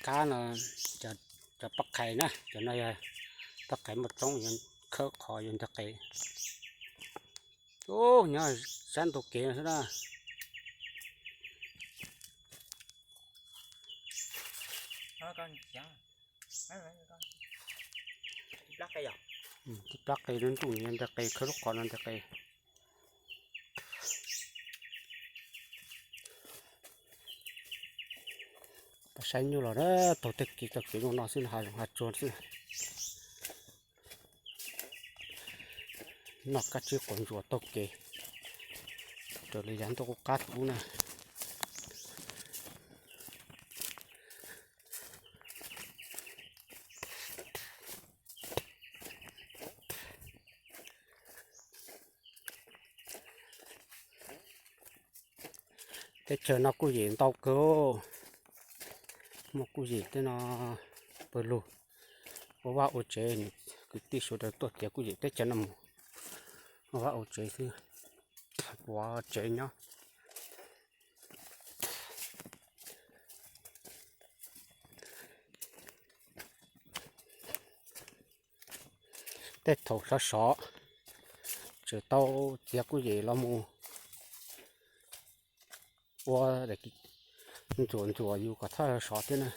Qab no, cov pob qhais na, cov no yog pob qhais muaj roob, khawb qhov yuav nteg qe. Ub, nyob sab ntug kev no xwb na. Tib plab qe nruj nruj, nteg qe, khawb lub qhov no nteg qe. Pab saib nyuj los na, taug tej kev txoj kev no no xwb, hav zoov hav tsuag xwb. Noj kab tsib quav ntsuas taug kev raws li yav ntuj qub qab kub na. Teb chaws no kuj yem ntau kawg, muaj kuj yem tej no pawg lug, ua vaj ua tsev, kwv tij sawv daws tuaj tiav kuj yem teb chaws no mus ua vaj ua tsev xwb, ua tsev nyob. Tej thaum sov sov, tseem tau txiav kuj yem los mus ua ntxuam ntxuam yus kom thawj sov thiab na.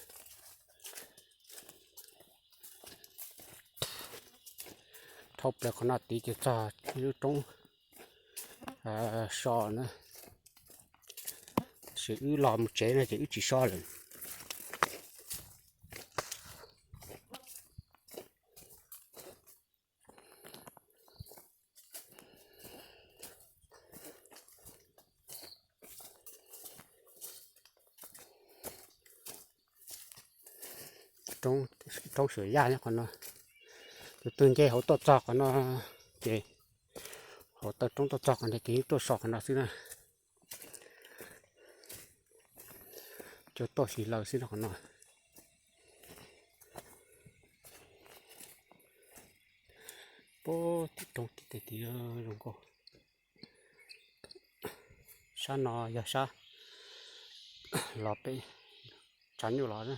Dhau plaws qhov no tid ces txog lub roob so na, tab sis wb los mus tsev no ces wb tsis so lawm. Roob Suam Yaj nyob qhov no, tus twg nce hauv tuaj txog qhov no ces, hauv taw roob tuaj txog qhov no ces yeej tuaj so qhov no xwb na. Cua tuaj xyw laws xwb no qhov no. Puag tim roob tim tej tid zoo nkauj. Sab no yog sab los pem tsav nyuj los na.